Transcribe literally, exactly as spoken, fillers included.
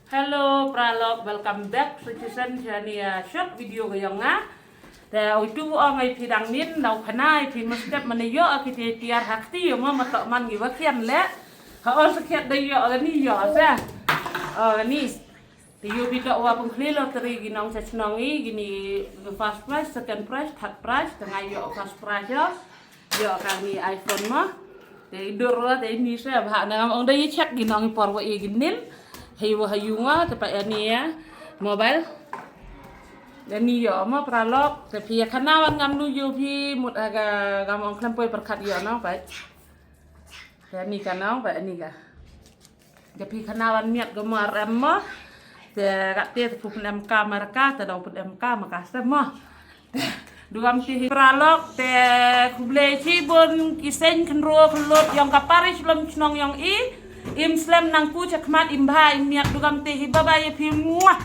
Hello paralok, welcome back sa shisien sha ïa short video ka jong nga. Te utu ong ai phi dang nin dau khana ai phi mustep mane ïoh ki te tiar hakti ïoh ma matok man ngi wa khian le. Ha on sa khiat da ïoh kani ïoh sa. Oh kani. Te ïoh bi dok wa pung khli lottery ki nong sa chnong i kini first prize, second prize, third prize, te nga ïoh first prize ïoh. Ïoh kani iPhone mo. Te dur wa te ni sa ba na ngam ong da i check ki nong i por wa i ginin. Hei wa hayu nga te pa ani ya mobile. Ani ïoh mo paralok te phi khana wan ngam nu ïoh phi mut aga ngam ong klem poi perkat ïoh no pa. Te ani ka nong pa ani ka. Te phi khana wan miat ga mar em mo. Te ka te te pu pun em ka mar ka te dau pun em ka ma ka se mo. Dugam te hi paralok te khublei chibun ki seng khnro khlot ïong ka parish lom chnong ïong i. Im slem nang ku chakmat im bha im miat dugam te hi bye bye ïa phi muah.